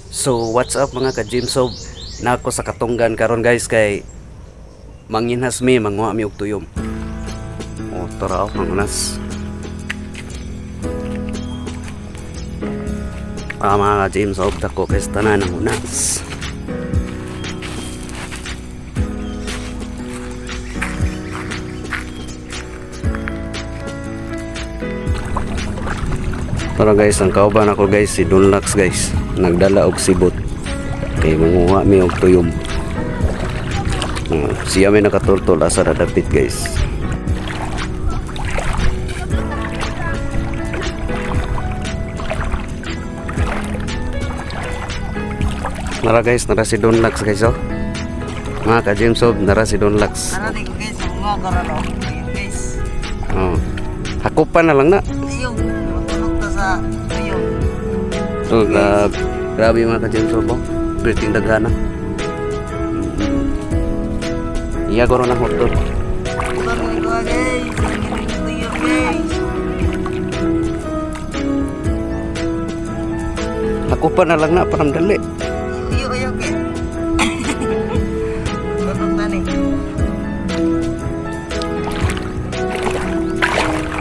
So what's up, mga ka-Jimsob? Nako sa katunggan karon, guys, kay manginhas mi, manguha mi og tuyom. Oh, tara oh, mangunas. Ah, mga ka-Jimsob, dako kay sa tanan ang unas. Tara guys, ang kauban ako, guys, si Dunlax, guys. Nagdala og sibot. Kay manguha mi og tuyom. Siya may nakatultol asa na dapit, guys. Nara guys, nara si Dunlax, guys, oh. Mga ka-Jamesob, nara si Dunlax. Ano di ko, guys, mga karon oh. Ayun, guys. Oh. Hakupan na lang na. Ayun, matulog ta sa ayun. Oh, grabe, grabe, mga ka-Jamesob, oh. Birting daghana. Iya goro ng hotdog. Ano ni ko, guys? Ayun, guys. Hakupan na lang na parang dali. Iyo ayo kay. Tulog na ni.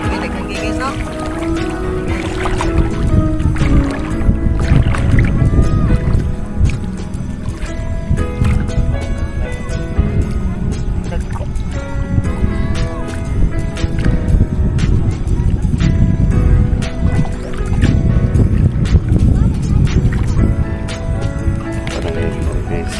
Ay, daghang guys, oh. Guys. Dagko. Parang yun, oh, guys.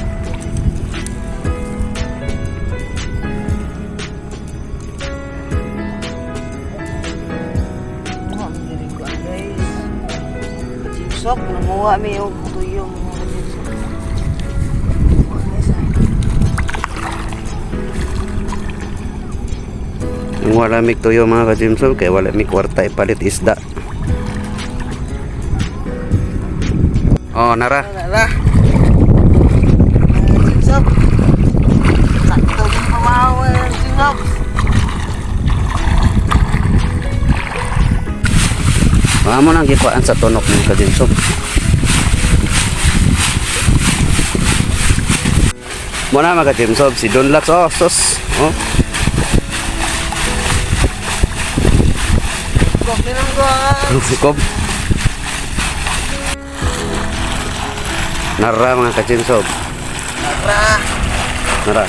Mga diri ko, guys. Jimsok, nanguha mi og tuyong, mga jimsok. Kuha, guys, ah. Ang wala mi tuyo, mga ka-Jimson, kay wala mi kwarta ipalit isda. Oh, nara. Nara. Mga jimsok. Sakto kong pamahaw, mga jimsok. Mga mo nang gikuan sa tunok, mga ka-Jimson. Muna, mga ka-Jimson, si Don Lax, oh, sus. Oh, Kopi lang ko, ah. Kob. Nara, mga ka-Jimson. Nara. Nara.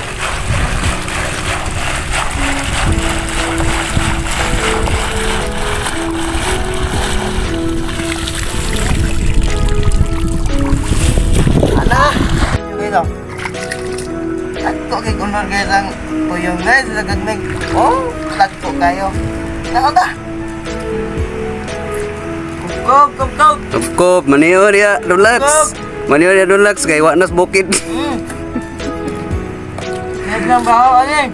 Ala. Guys, oh. Tagko kay kunor, guys, ang tuyong, guys. Nagagmig. Oh, tagko kayo. Nako ka. Kubkob, kubkob. Kubkob, maniyo niya, Don Lax. Maniyo niya, Don Lax, kay wa nas bukid. Yan lang ba ako, ano eh?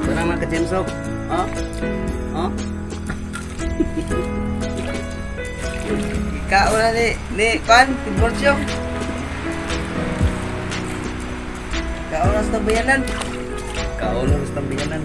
Tara, mga ka-Jimsob. Oh? Oh? Ikaw na ni Kwan, Tiburcio. Ikaw na sa tabayanan. Kauno sa tambihanan.